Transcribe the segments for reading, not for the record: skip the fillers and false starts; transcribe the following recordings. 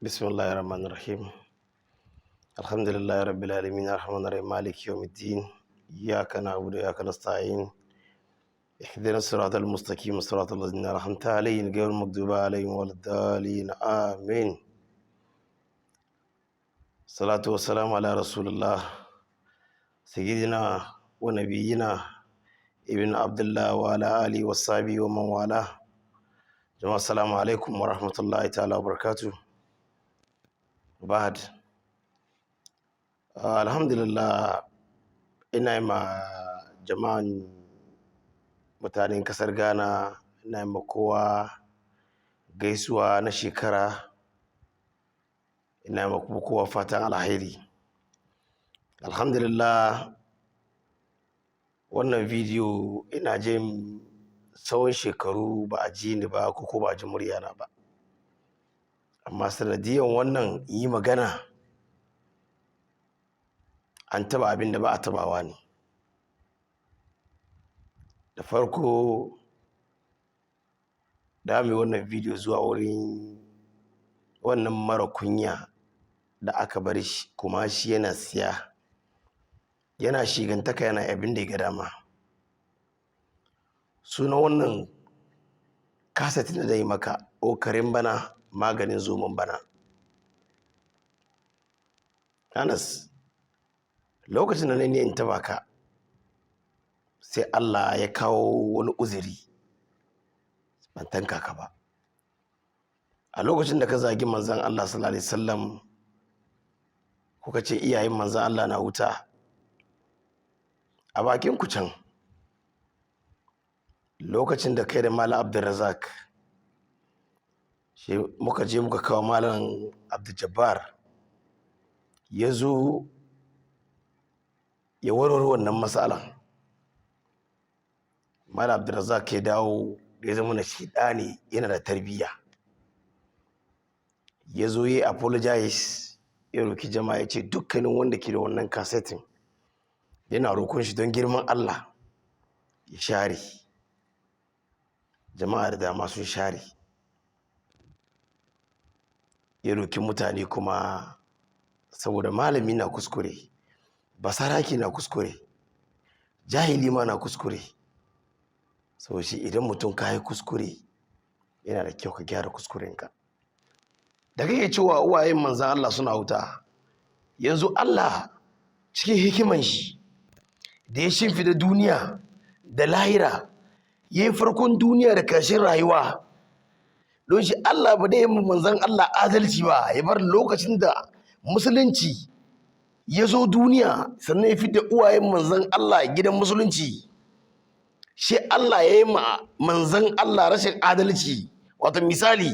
Bismillahir Rahmanir Rahim. Alhamdulillahi Rabbil Alamin, Arrahmanir Rahim, Maliki Yawmiddin. Iyyaka na'budu wa iyyaka nasta'in. Ihdinas siratal mustaqim, siratal ladzina an'amta alaihim ghayril maghdubi alaihim waladdallin. Amin. Salatu wassalamu ala Rasulillah, sayyidina wa nabiyyina ibn Abdullah wa ala alihi wa sahbihi wa man wala. Jama'a, assalamu alaikum wa rahmatullahi ta'ala wa barakatuh. Ba'ad. Alhamdulillah, ina yi ma jama'an mutanen kasar Ghana, ina yi ma kowa gaisuwa na shekara, ina yi ma kuma kowa fatan alheri. Alhamdulillah, wannan bidiyo ina jin tsawon shekaru ba a ji ni ba ko ba a ji muryana ba. Amma sanadiyan wannan yi magana, an taba abin da ba a tabawa ne. Da farko da mu yi wannan bidiyo zuwa wurin wannan mara kunya da aka bar shi, kuma shi yana siya, yana shigantaka, yana abin da ya ga dama. Sunan wannan kaset da zai maka o karin bana maganin zoman bana. Anas, lokacin da na in taba ka, sai Allah ya kawo wani uzuri, ban tanka ka ba. A lokacin da ka zagi Manzon Allah sallallahu alaihi wasallam, kuka ce iyayen Manzon Allah na wuta a bakin ku can, lokacin da kai da Malam Abdulrazak shi muka je muka kawo Malam Abdul ya zo ya warware wannan matsalan. Malam Abdulrazak ya dawo da ya zama na shi ne, yana da tarbiyya, ya zo ya apologize, ya roki jama'a, ya ce dukkanin wanda ke da wannan kasetin, yana roƙon shi don girman Allah ya share. Jama'a da dama sun share. Ya roki mutane kuma, saboda malami na kuskure, basaraki na kuskure, jahili ma na kuskure. Saboda shi idan mutum ka yi kuskure, yana da kyau ka gyara kuskurenka. Da kake cewa uwayen Manzan Allah suna wuta, yanzu Allah cikin hikiman shi da ya shimfida duniya da lahira, ya yi farkon duniya da ƙarshen rayuwa, don shi Allah ba da yi Manzan Allah adalci ba, ya bar lokacin da musulunci ya zo duniya, sannan ya fita uwayen Manzan Allah gidan musulunci? Shi Allah ya yi ma Manzan Allah rashin adalci, wato misali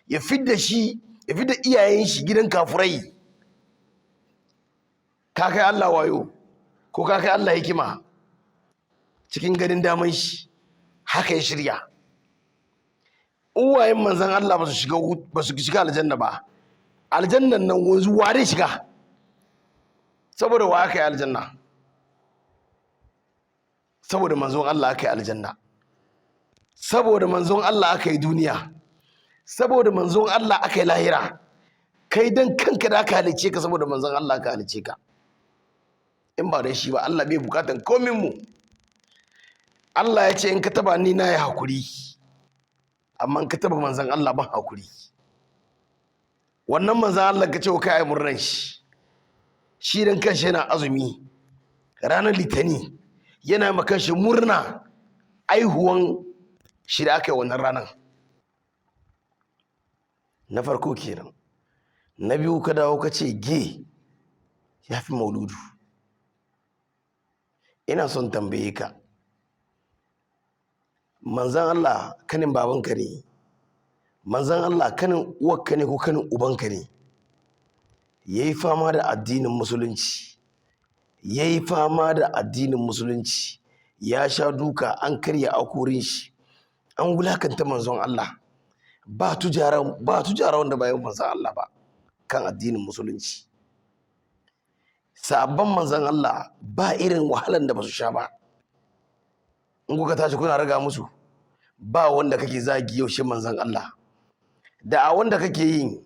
ya fidda shi, ya fidda iyayen shi gidan kafurai. Ka kai Allah wayo ko ka kai Allah hikima? Cikin ganin daman shi haka ya shirya. Uwayen Manzan Allah ba su shiga aljanna ba. Aljannan nan wanzu wa dai shiga? Saboda wa aka yi aljanna? Saboda Manzon Allah aka yi aljanna, saboda Manzon Allah aka yi duniya, saboda Manzon Allah aka yi lahira. Kai dan kanka da aka halice ka, saboda Manzon Allah aka halice ka. In ba da shi ba, Allah bai bukatan komin mu. Allah ya ce in ka taba ni, na yi hakuri, amma in ka taba Manzon Allah, ban hakuri. Wannan Manzon Allah ka ce wa kai murnan shi, shi dan kanshi yana azumi ranar Litani, yana ma kanshi murna aihuwan shi da aka yi wannan ranar. Na farko kenan. Na biyu, ka dawo ka ce gay ya fi mauludu. Ina son tambaye ka, Manzan Allah kanin babanka ne? Manzan Allah kanin uwarka ne ko kanin ubanka ne? Ya yi fama da addinin musulunci, ya yi fama da addinin musulunci, ya sha duka, an karya hakorin shi, an wulakanta Manzon Allah. Ba tujara, ba tujara wanda bayan Manzon Allah ba kan addinin musulunci. Sabon Manzon Allah ba irin wahalan da ba su sha ba. In kuka tashi kuna raga musu, ba wanda kake zagi yau shi Manzon Allah. Da a wanda kake yin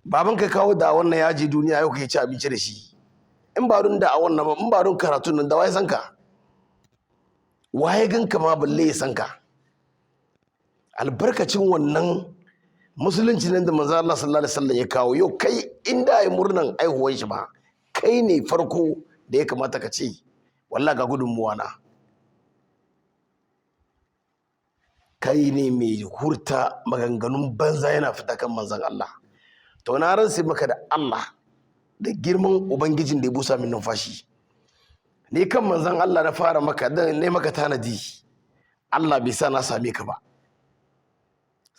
Baban ka kawo da wannan yaji duniya, yau kai ci abinci da shi. In ba don da a wannan ba, in ba don karatun nan da, waye san ka? Waye ganka ma balle ya san ka? Albarkacin wannan musulunci nan da manzo Allah sallallahu alaihi wasallam ya kawo, yau kai inda ya murnan aihuwan shi ba, kai ne farko da ya kamata ka ce wallahi ga gudunmuwa na. Kai ne mai hurta maganganun banza yana fita kan manzon Allah. To na rantse maka da Allah, da girman ubangijin da ya busa min numfashi, ni kan manzon Allah na fara maka dan ne maka tanadi. Allah bai sa na same ka ba,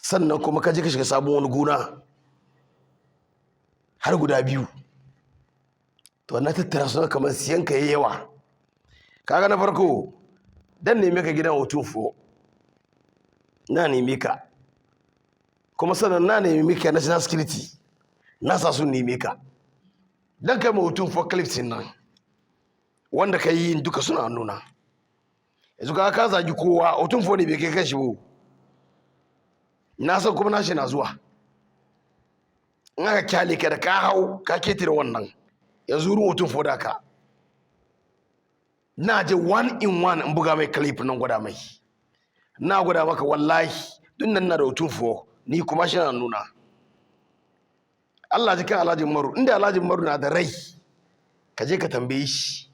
sannan kuma ka je ka shiga sabon wani gona har guda biyu. To na tattara suna kamar siyan ka yayi yawa. Kaga na farko dan neme ka gidan Otumfuo, na neme ka, kuma sannan na nemi ka national security, na sa sun neme ka dan kai ma Otumfuo. Clips nan wanda ka yi duka suna nuna. Yanzu ka zagi kowa, Otumfuo ne bai kai kanshi ba. Na san kuma nashi na zuwa. In aka kyale ka da ka hau ka ketare wannan, yanzu wurin Otumfuo da ka na je one in one in buga mai clip nan, gwada mai, na gwada maka. Wallahi duk nan na da Otumfuo, ni kuma shi na nuna. Allah ji kan Alhaji Maru. Inda Alhaji Maru na da rai, ka je ka tambaye shi,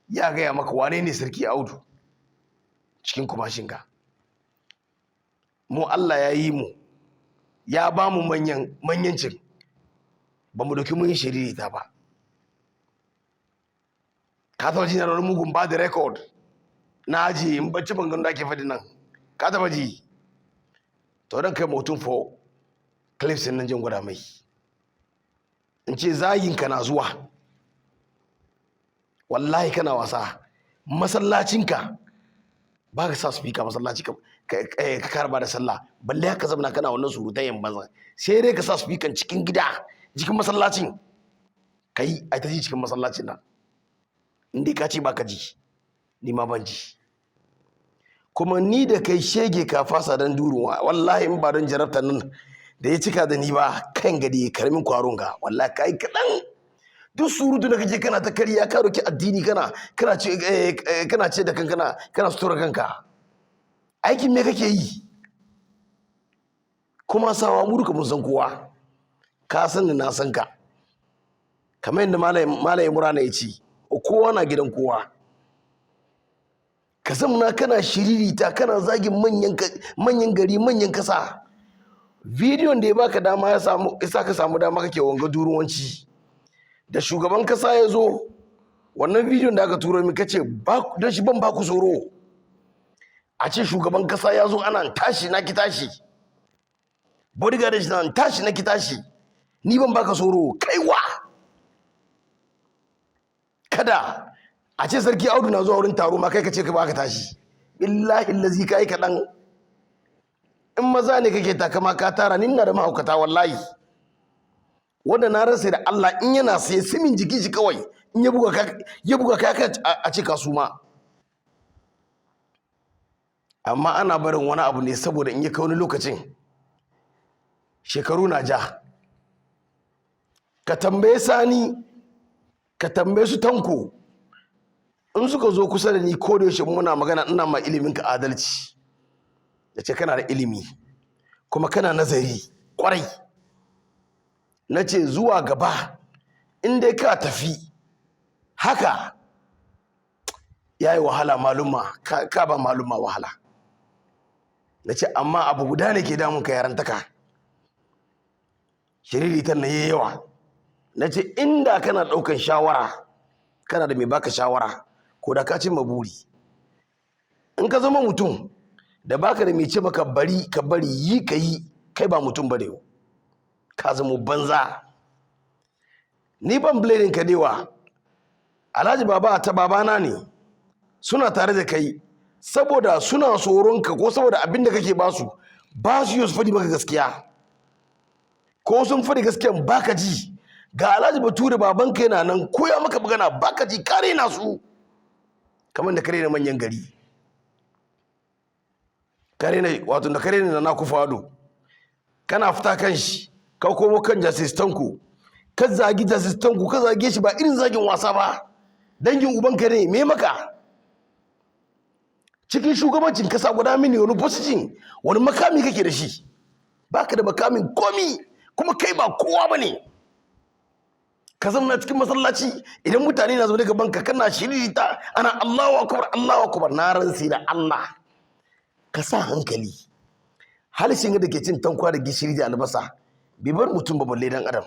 ya gaya maka wane ne Sarki Audu cikin kumashinka. Mu Allah ya yi mu, ya ba mu manyan manyancin, ba mu doki mun yi shiririta ba. Ka taba ji na wani mugun ba da record na aji in bacci ban da ake faɗi nan? Ka taba ji? To dan kai mutum for clips nan jin gwada mai, in ce zagin ka na zuwa. Wallahi kana wasa. Masallacinka ba ka sa speaker, masallaci ka ka karba da sallah, balle haka zamana kana wannan surutan yan banza. Sai dai ka sa speaker cikin gida, cikin masallacin, kai ai ta ji cikin masallacin nan. In dai ka ce ba ka ji, ni ma ban ji. Kuma ni da kai shege ka fasa dan duru. Wallahi in ba don jarabta nan da ya cika da ni ba, kan gadi karamin kwaron ga, wallahi kai kaɗan. Duk surutu da kake kana ta kariya, ka roki addini, kana ce da kanka, kana sutura kanka, aikin me kake yi? Kuma sawa mu duka mun san kowa. Ka san ni, na san ka. Kamar yadda Malam Imrana ya ce, kowa na gidan kowa. Ka zamana kana shiririta, kana zagin manyan gari, manyan kasa. Bidiyon da ya baka dama ya samu isa ka samu dama kake wanga duruwanci da shugaban kasa ya zo, wannan bidiyon da aka turo min, kace don shi ban ba ku tsoro. A ce shugaban kasa ya zo ana tashi na ki tashi, bodyguard shi na tashi na ki tashi, ni ban baka tsoro. Kaiwa kada a ce Sarki Audu na zuwa wurin taro ma, kai ka ce ka baka tashi. Billahi lazi kai kaɗan. In maza ne kake takama ka tara, ni na da mahaukata wallahi, wanda na rasa da Allah in yana sai simin jikin shi kawai, in ya buga ka, ya buga ka a ce ka suma. Amma ana barin wani abu ne saboda in ya kai wani lokacin, shekaru na ja. Ka tambaye Sani, ka tambaye su Tanko in suka zo kusa da ni. Ko da yaushe muna magana, ina ma ilimin ka adalci, da ce kana da ilimi kuma kana nazari kwarai. Na ce zuwa gaba in dai ka tafi haka, ya yi wahala maluma ka ba maluma wahala. Na ce amma abu guda ne ke damun ka, yarantaka, shiriritan na yi yawa. Na ce inda kana ɗaukan shawara, kana da mai baka shawara, ko da ka cimma buri. In ka zama mutum da baka da mai ce maka bari ka bari, yi ka yi, kai ba mutum ba ne, ka zama banza. Ni ban blaming ka dewa. Alhaji Baba ta babana ne, suna tare da kai saboda suna tsoron ka, ko saboda abin da kake basu, ba su yi su faɗi maka gaskiya, ko sun faɗi gaskiyan baka ji. Ga Alhaji Bature babanka yana nan, ko ya maka magana baka ji, kare na su kamar da kare na manyan gari, kare na wato da kare na na kufado, kana fita kan shi. Ka komo kan Justice Tanko, ka zagi Justice Tanko, ka zage shi ba irin zagin wasa ba. Dangin ubanka ne, me maka? Cikin shugabancin kasa guda mini wani position, wani makami kake da shi? Baka da makamin komi, kuma kai ba kowa bane. Ka zauna cikin masallaci, idan mutane na zaune gaban ka, kana shiririta, ana "Allahu akbar, Allahu akbar". Na rantsi da Allah, ka sa hankali. Halshen da ke cin tankwa da gishiri da albasa bai bar mutum ba, balle dan adam.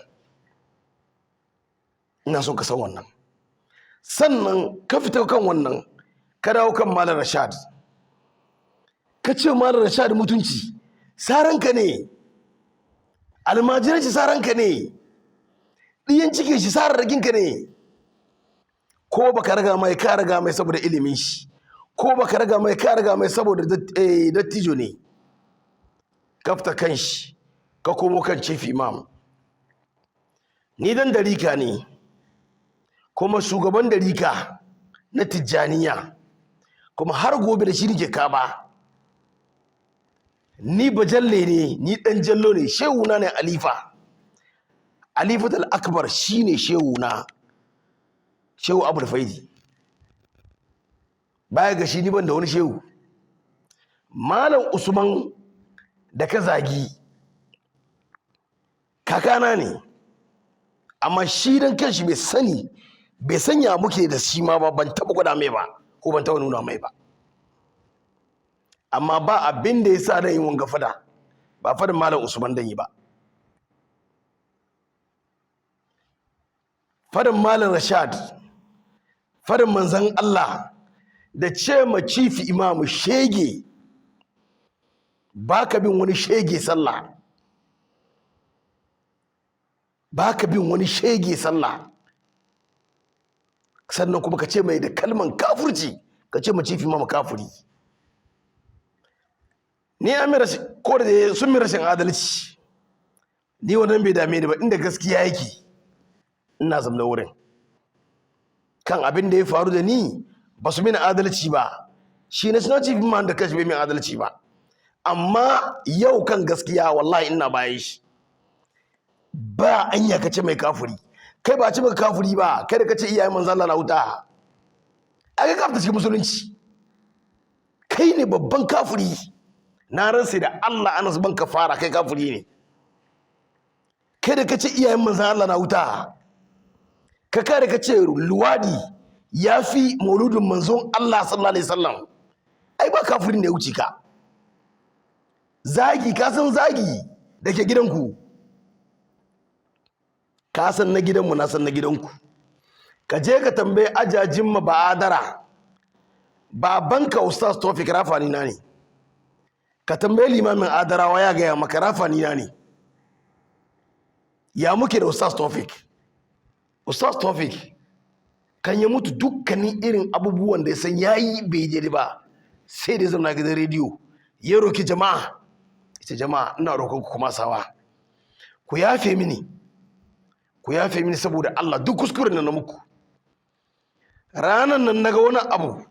Ina son ka san wannan. Sannan ka fita kan wannan, ka dawo kan Malam Rashad, ka ce Malam Rashad mutunci saranka ne, almajiran shi saranka ne, ɗiyan cikin shi sararrakinka ne. Ko baka raga mai, ka raga mai saboda ilimin shi. Ko baka raga mai, ka raga mai saboda dattijo ne. Ka fita kan shi, ka komo kan Chief Imam. Ni dan darika ne, kuma shugaban darika na Tijjaniya, kuma har gobe da shi nake kaba. Ni bajalle ne, ni dan Jallo ne. Shehuna ne Alifa, Alifatul Akbar shine shehuna, Shehu Abul Faidi. Baya ga shi, ni ban da wani shehu. Malam Usman da ka zagi, kakana ne, amma shi dan kanshi bai sani, bai sanya muke da shi ma ba. Ban taba gwada mai ba, ko ban taba nuna mai ba. Amma ba abin da ya sa dan yi wanga fada, ba fadin Malam Usman dan yi ba, fadin Malam Rashad, fadin manzan Allah da ce ma Chief Imamu shege, baka bin wani shege sallah, baka bin wani shege sallah. Sannan kuma ka ce mai da kalman kafurci, ka ce ma Chief Imamu kafuri. Ni an mi rashin, ko da sun mi rashin adalci, ni wannan bai dame ni ba. Inda gaskiya yake, ina zamna wurin. Kan abin da ya faru da ni, ba su mini adalci ba. Shi National Chief Imam da kashi bai min adalci ba, amma yau kan gaskiya, wallahi ina bayan shi. Ba anya ka ce mai kafuri, kai ba ce maka kafuri ba. Kai da kace iyayen manzo Allah na wuta, aka kafta cikin musulunci, kai ne babban kafuri. Na ransa da Allah, Anas, ban kafara, kai kafuri ne. Kai da kace iyayen manzo Allah na wuta, ka kare kace luwadi ya fi mauludin manzon Allah sallallahu alaihi wasallam, ai ba kafirin da ya wuce ka. Zagi, ka san zagi da ke gidanku, ka san na gidanmu, na san na gidanku. Ka je ka tambaye ajajin ma ba'adara, babanka Ustaz Tofik rafani na ne. Ka tambaye limamin Adarawa, ya gaya maka rafani na ne. Ya muke da Ustaz Tofik? Ustaz Tofik kan ya mutu, dukkanin irin abubuwan da ya san yayi bai daidai ba, sai da zama gidan rediyo ya roki jama'a. Ita jama'a, ina roƙon ku kuma sawa, ku yafe mini, ku yafe mini saboda Allah duk kuskuren da na muku. Ranan nan naga wani abu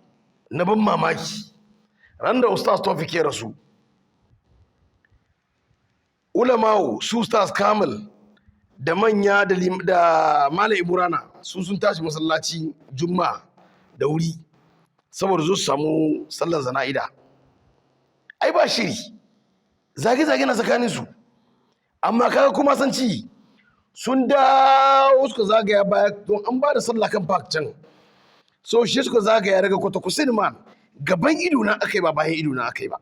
na ban mamaki. Ran da Ustaz Tofik ya rasu, ulama'u su Ustaz Kamil da manya da Malam Iburana su sun tashi masallaci Juma'a da wuri saboda zo su samu sallar zana'ida. Ai ba shiri, zage-zage na tsakanin su, amma kaga kuma san ci sun dawo, suka zagaya baya don an ba da sallah kan park can. So shi suka zagaya daga kwata man gaban ido na akai, ba bayan ido na akai ba,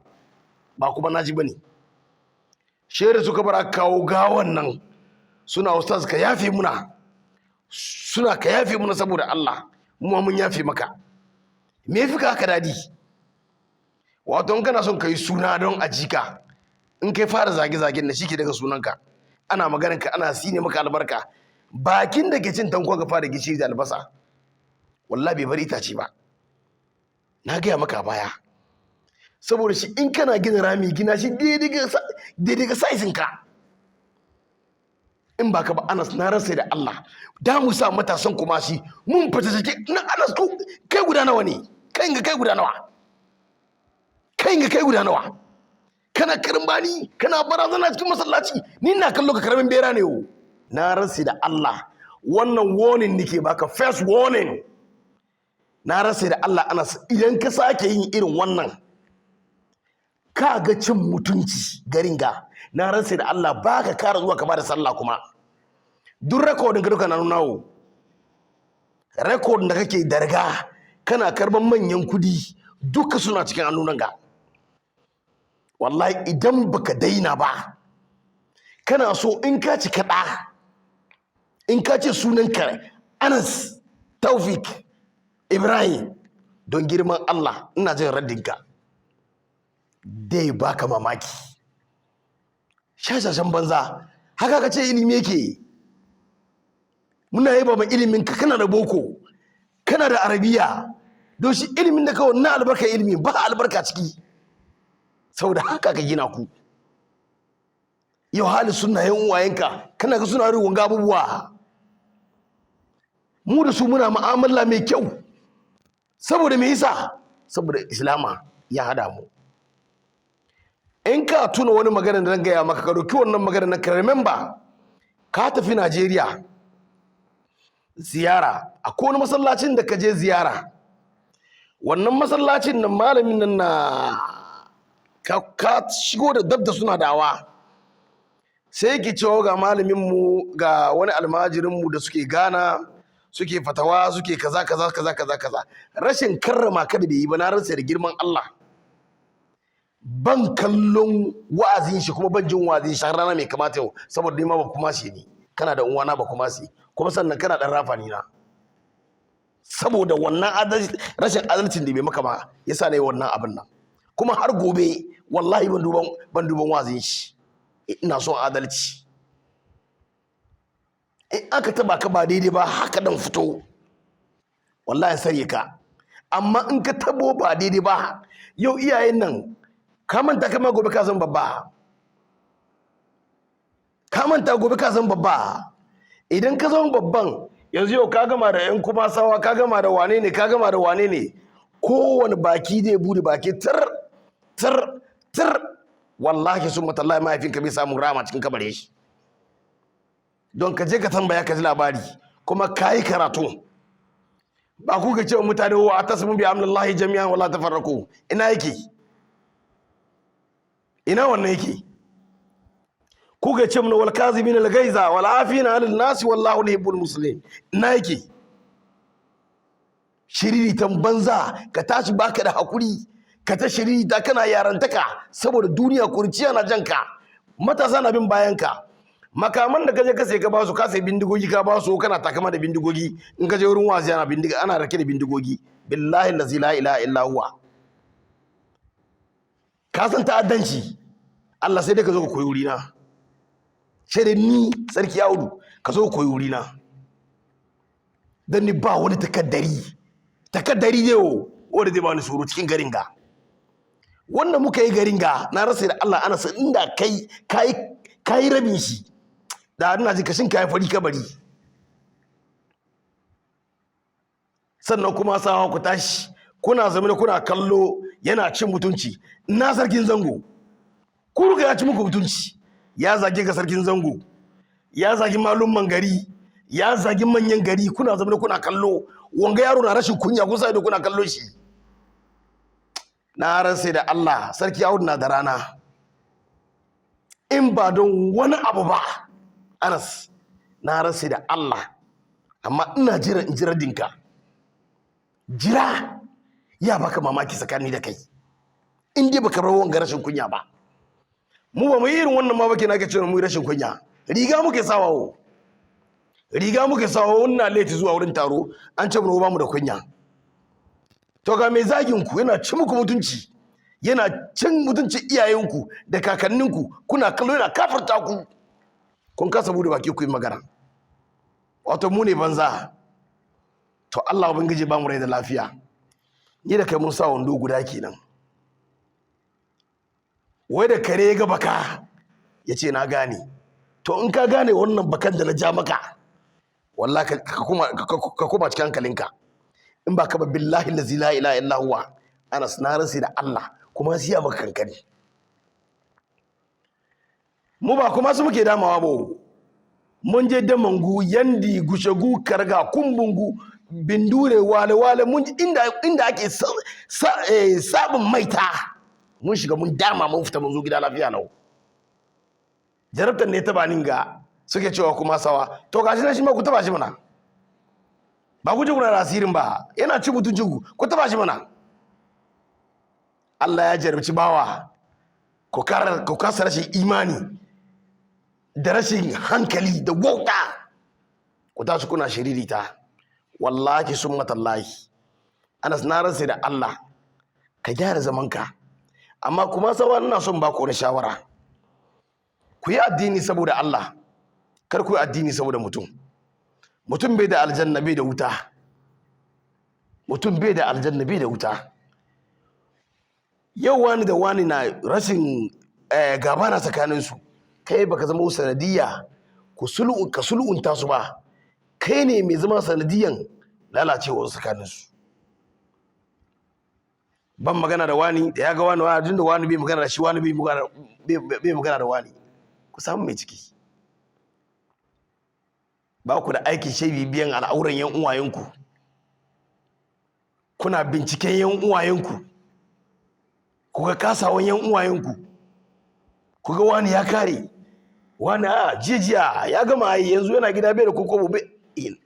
ba kuma naji bane. Shere suka bar aka kawo gawan nan, suna "Ustaz, ka yafe muna", suna "Ka yafe muna saboda Allah, mu ma mun yafe maka". Me yafi ka haka dadi? Wato in kana son ka yi suna don a jika, in kai fara zage-zagen da shike daga sunanka, ana maganar ka, ana sine maka albarka. Bakin da ke cin tankon ka fara gishiri da albasa, wallahi bai bar itace ba. Na gaya maka a baya. Saboda shi, in kana gina rami, gina shi daidai ga size ka. In ba ka ba, Anas, na rasa da Allah da mu sa matasan kuma shi mun fita ciki na. Anas, ku kai guda nawa ne? Kai ga kai guda nawa? Kai ga kai guda nawa? Kana karimbani, kana barazana cikin masallaci. Ni na kallo ka karamin bera ne wo. Na rantse da Allah, wannan warning nake baka, first warning. Na rantse da Allah Anas, idan ka sake yin irin wannan, ka ga cin mutunci garin ga. Na rantse da Allah ba ka kara zuwa ka bada sallah. Kuma duk rekodin ka duka na nuna wo, rekodin da kake darga kana karban manyan kudi duka suna cikin hannunan ga. Wallahi idan baka daina ba, kana so in ka ci kaɗa, in ka ce sunanka Anas Taufik Ibrahim, don girman Allah ina jin raddinka dai baka mamaki. Shashashan banza, haka ka ce ilimi yake. Muna yaba ma ilimin ka, kana da boko, kana da arabiya. Don shi ilimin da kawai na albarka, ilimi ba albarka ciki, saboda haka ka gina ku. Yau hali suna yan uwayenka, kana ga suna ruwan abubuwa. Mu da su muna mu'amala mai kyau. Saboda me yasa? Saboda Islama ya hada mu. In ka tuna wani magana da zan gaya maka, ka dauki wannan magana na ka remember. Ka tafi Najeriya ziyara, akwai wani masallacin da ka je ziyara. Wannan masallacin nan, malamin nan na ka shigo da dab da suna dawa, sai yake cewa ga malaminmu, ga wani almajirinmu da suke gana, suke fatawa, suke kaza kaza kaza kaza kaza. Rashin karrama ka da bai yi ba, na rantse da girman Allah ban kallon wa'azin shi, kuma ban jin wa'azin shi har rana mai kamata yau, saboda ni ma ba kuma shi ne kana da uwana ba kuma shi, kuma sannan kana dan rafa ni na. Saboda wannan rashin adalcin da bai maka ba yasa na yi wannan abin nan. Kuma har gobe wallahi ban duban wa'azin shi. Ina son adalci. In aka taba ka ba daidai ba, haka dan fito wallahi sare ka. Amma in ka tabo ba daidai ba, yau iyayen nan ka manta, kama gobe ka zan babba. Ka manta gobe ka zan babba. Idan ka zama babban yanzu, yau ka gama da yan Kumasawa, ka gama da wane ne, ka gama da wane ne, kowane baki zai bude baki tir tir tir. Wallahi sun matallahi mahaifinka bai samu rama cikin kabare shi. Don ka je ka tambaya ka ji labari. Kuma ka yi karatu, ba ku ka ce wa mutane wa atasimu bi hablillahi jami'an wala tafarraqu. Ina yake? Ina wannan yake? Ku ka ce mana wal kazimin al gaiza wal afina anil nasi wallahu yuhibbul muslimin. Ina yake? Shiriritan banza, ka tashi baka da hakuri, ka ta shiririta kana yarantaka saboda duniya, kurciya na janka, matasa na bin bayanka. Makaman da kaje ka sai ka ba su, ka sai bindigogi ka ba su, kana takama da bindigogi. In ka je wurin wa'azi ana bindiga, ana rake da bindigogi. Billahi allazi la ilaha illa huwa, ka san ta'addanci. Allah sai dai ka zo ka koyi wurina, sai dai ni Sarki Audu ka zo ka koyi wurina, dan ni ba wani takaddari takaddari ne wo wanda zai ba ni tsoro cikin garin ga wanda muka yi garin ga. Na rantse da Allah ana san inda kai kai kai rabin shi da ina ji kashin kai fari kabari. Sannan kuma sawa ku tashi kuna zama kuna kallo yana cin mutunci na sarkin zango. Kuruka ya ci muku mutunci, ya zage ga sarkin zango, ya zagi malumman gari, ya zagi manyan gari. Kuna zama kuna kallo wanga yaro na rashin kunya, kun sa ido kuna kallo shi. Na rantse da Allah Sarki Audu na da rana. In ba don wani abu ba Anas, na rantse da Allah, amma ina jira in jira dinka jira ya baka mamaki tsakani da kai, in dai baka bar wanga rashin kunya ba. Mu ba mu yi irin wannan ma ba kenan ake cewa mu yi rashin kunya. Riga muke sawa wo, riga muke sawa. Wannan leti zuwa wurin taro an ce mu ba mu da kunya. To ga mai zagin ku yana ci muku mutunci, yana cin mutunci iyayenku da kakanninku, kuna kallo yana kafarta ku, kun kasa bude baki ku yi magana. Wato mu ne banza. To Allah ubangiji ba mu rai da lafiya. Ni da kai mun sa wando guda kenan. Wai da kare ya ga baka ya ce na gane. To in ka gane wannan bakan da na ja maka, wallahi ka koma cikin hankalinka. In ba ka ba, billahi lazi la ilaha illa huwa Anas, na rantse da Allah kuma sai ya maka kankani. Mu ba kuma su muke damawa ba. Mun je Damangu, Yandi, Gushegu, Karga, Kumbungu, Bindure, Wale Wale, mun inda ake sabon maita, mun shiga, mun dama, mun fita, mun zo gida lafiya lau. Jarabtar ne ta banin ga suke cewa kuma sawa. To gashi nan, shi ma ku taba shi mana. Ba ku ji kuna da asirin ba, yana ci mutuncin ku, ku taba shi mana. Allah ya jarabci bawa, ku kasa rashin imani da rashin hankali da wauta, ku tashi kuna shiririta. Wallahi summa tallahi, Anas, na ransa da Allah, ka gyara zamanka. Amma kuma sawa, ina son ba ku wani shawara: ku yi addini saboda Allah, kar ku yi addini saboda mutum. Mutum bai da aljanna, bai da wuta. Mutum bai da aljanna, bai da wuta. Yau wani da wani na rashin gaba na tsakaninsu, kai baka zama sanadiyya ku sulhu, ka sulhunta su ba, kai ne mai zama sanadiyyan lalacewar tsakaninsu. Ban magana da wani, da ya ga wani, wani da wani bai magana da shi, wani bai magana da wani. Ku samu mai ciki. Ba ku da aiki shai bibiyan al'auran yan uwayenku, kuna binciken yan uwayenku, ku ga kasawan yan uwayenku, ku ga wani ya kare wani, a jijiya ya gama yi, yanzu yana gida bai da koko bai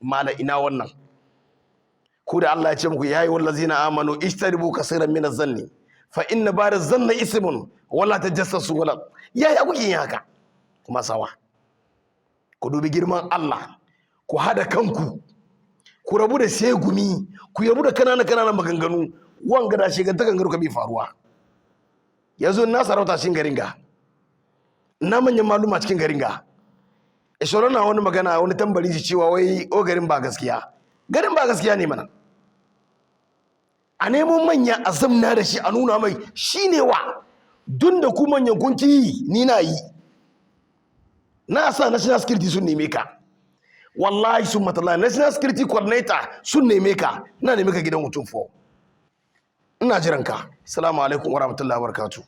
mala. Ina wannan? Ku da Allah ya ce muku: "Ya ayyuhal ladzina amanu ijtanibu kaseeran min az-zanni fa inna ba'da zanni ismun wala tajassasu wala." Ya ya kuke yin haka? Kuma sawa, ku dubi girman Allah, ku hada kanku, ku rabu da segumi, ku rabu da kanana kananan maganganu. Wanga da shiganta gangaro ka bi faruwa yanzu. Na sarauta cikin garin ga, na manyan maluma cikin garin ga, isoro na wani magana, wani tambari shi cewa wai o garin ba gaskiya, garin ba gaskiya ne mana. A nemo manya a zamna da shi, a nuna mai shi ne wa dun da ku manyan kun ki, ni na yi, na sa national security sun neme ka. Wallahi summa tallahi, national security coordinator sun neme ka. Na neme ka gidan mutum fo, ina jiran ka. Assalamu alaikum warahmatullahi wabarakatuh.